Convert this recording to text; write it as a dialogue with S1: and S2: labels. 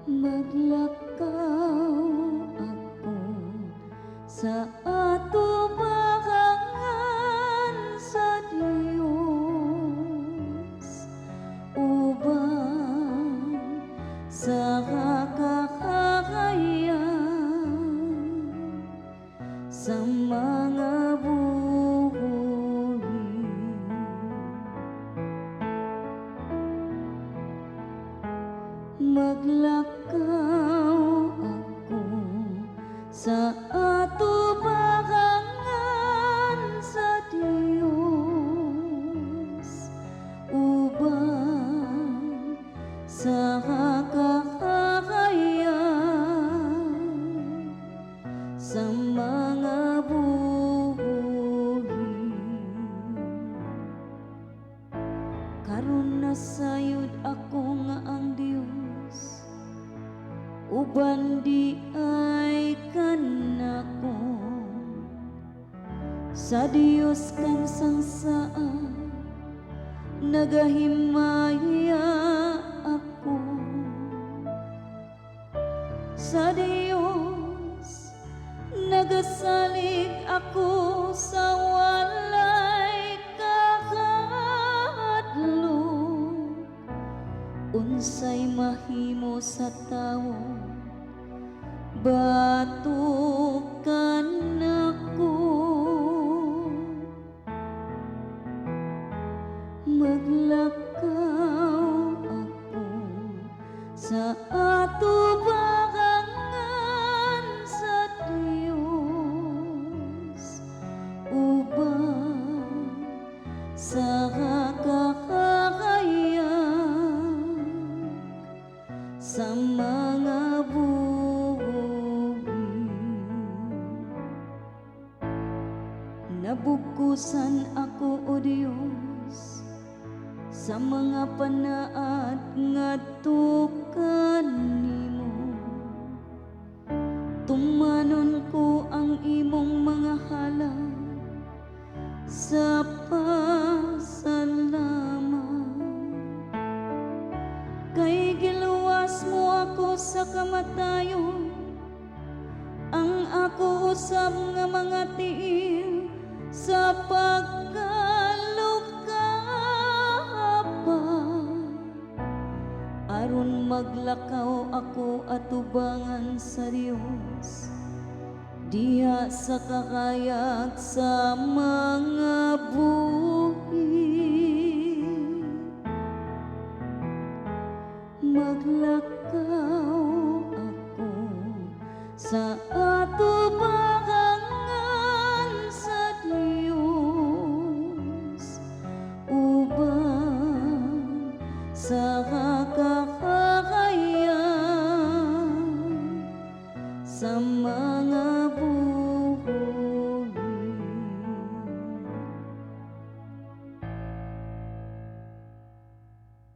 S1: Maglakaw ako sa atubangan sa Dios, uban sa kakahayag sa mga buhi. Maglakaw ako sa atubangan sa Dios, uban sa kakahayag sa mga buhi. Karon nasayod ako nga ang Dios uban diay kanako. Sa Dios kansangsaan nagahimaya ako. Sa Dios nagasalig ako sa walay kahadlok. Unsay mahimo sa tawo, batok kanako. Maglakaw ako sa atubangan sa Dios, uban sa kakahayag sa mga buhi. Nabugkusan ako, O Dios, sa mga panaad ngadto kanimo. Tumanon ko ang imong mga halad sa pasalamat. Kay giluwas mo ako sa kamatayon, ang ako usab nga mga tiil sa pagkalukaba, aron maglakaw ako atubangan sa Dios, diha sa kakayag sa mga buhi. Maglakaw ako sa atubangan sa Dios, uban sa kakahayag